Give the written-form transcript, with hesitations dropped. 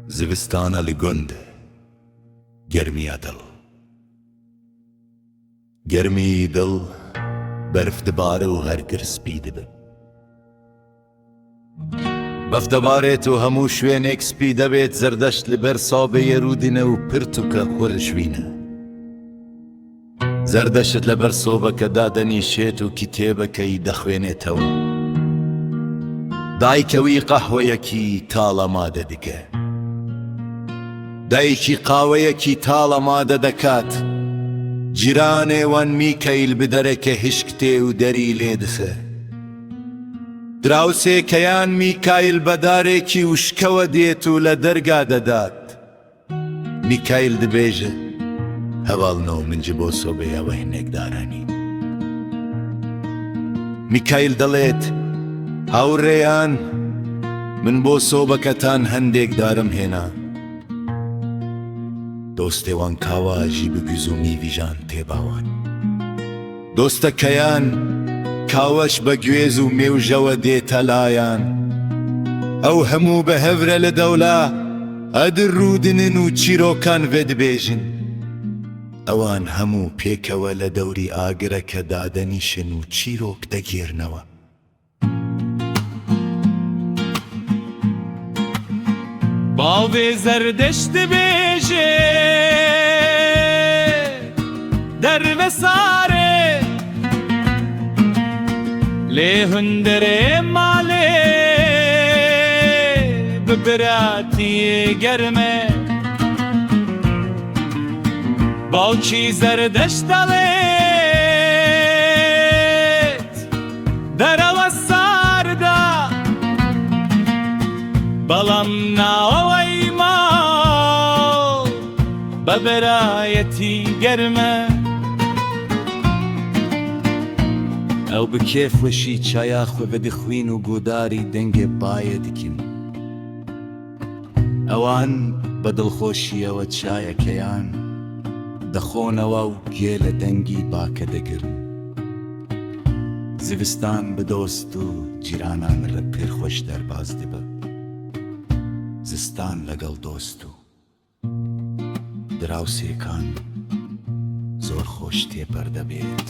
زستانە لە گوند گەرمیە دڵ. گەرمی دڵ بەرف دەبارێ و هەرگر سپی دەبێ. بەف دەبارێت و هەموو شوێنێک سپی دەبێت زەردەشت لەبەر سابەیە ڕوودنە و پرتوکە خۆرشوینە. زەردەشت لەبەر سۆبەکە دادەنیشێت و کتێبەکەی دەخوێنێتەوە. دایکەوی قەهوەیەکی تاڵ ئامادە دکە. دایکی قاوەیەکی تاڵ ئامادە دەکات. جیرانێوان میکەیل بدەرەکە هشک تێ و دەری لێدخە. دراوسێکەیان میکایل بە دارێکی وشکەوە دێت و لە دەرگا دەدات. میکایل دەبێژە، هەواڵنۆ من ji بۆ سۆبەیەوە هەنێک دارانی. میکایل دەڵێت، هاوڕێیان من بۆ سۆبەکەتان هەندێک دارم هێنا. دۆستێوان کاوا ژی بگوز و میویژان تێباوان. دۆستەکەیان کاوەش بە گوێز و مێوژەوە دێتە لایان. ئەو هەموو بە هەورە لە دەولا ئەدر ڕوودنن و چیرۆکان ڤێدبێژن. ئەوان هەموو پێکەوە لە دەوری ئاگرەکە دادەنیشن و چیرۆک دەگێرنەوە. باوێ زەردەشت دەبێژێ دەرڤە سارێ لێ هوندرێ مالێ بە براتیێ گەرمێ باوکی زەردەشت دەڵێت دەرەوە ساردە بەڵام ناوەوەی ماڵ بە بەرایەتی گەرمە. ئەو بە کێفوەشی چایا خوێ دخوین و گۆداری دەنگێ بایە دکن. ئەوان بە دڵخۆشییەوە چایەکەیان دەخۆنەوە و گوێ لە دەنگی باکە دەگرن. زستان بە دۆست و جیرانان رە پێرخۆش دەرباز دبە. زستان لەگەڵ دۆست و دراوسێکان زۆر خۆش تێپەر دەبێت.